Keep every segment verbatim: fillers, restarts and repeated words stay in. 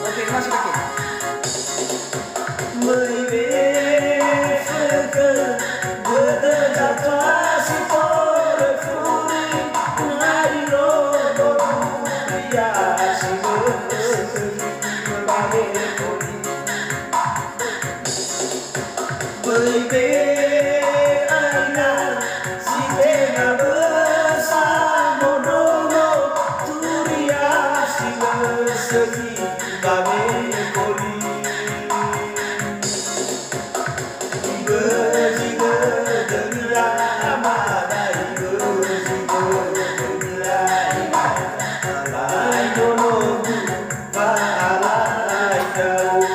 Oke, masuk lagi. Möi be fökhö dödö zatua si toröi furi, na irongo duria si lö sökhi ba wekoli. Böi be aina si tenga bösa mondrongo turia si lö sökhi ba wekoli. Ibözi dödönia amada, ibözi dödönia inada, alai nonogu fa'alai ndra'o.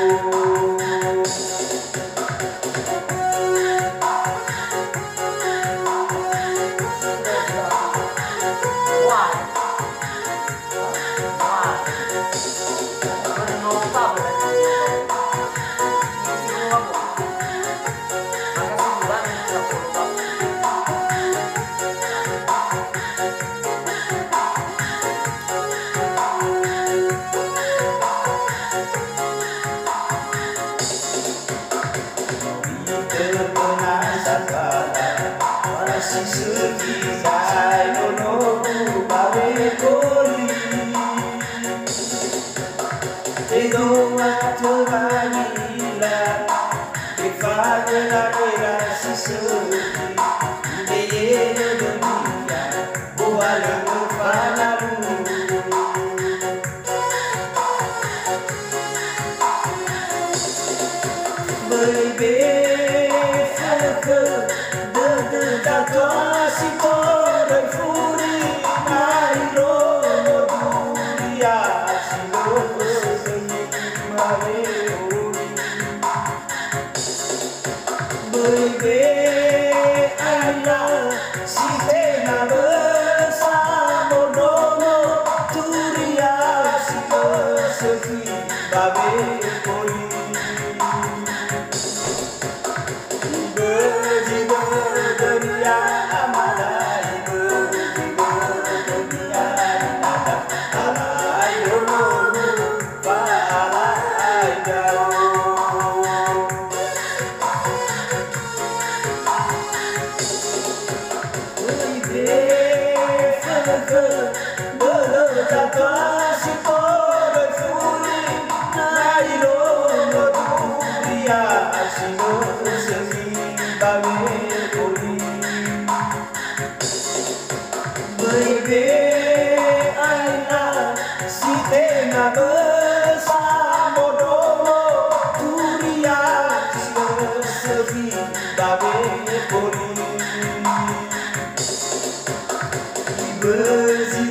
Itö pöna sakala, wa si sökhi zae nonogu ba wekoli. Tedoa töra ila, tefagöla-göla si sökhi, ideye dödönia, bohalöngö fanalu. Böi be fökhö dödö zatua si toröi furi, na irongo duria si lö sökhi ba wekoli. Böi be aila si tenga bösa mondrongo turia si lö sökhi ba wekoli. Ibözi dödönia amada, ibözi dödönia inada, alai nonogu fa'alai ndra'o. Böi be fökhö dödö zatua si toröi furi, na irongo duria si lö sökhi ba wekoli. Böi be aina si tenga bösa mondrongo turia si lö sökhi ba wekoli. Ibözi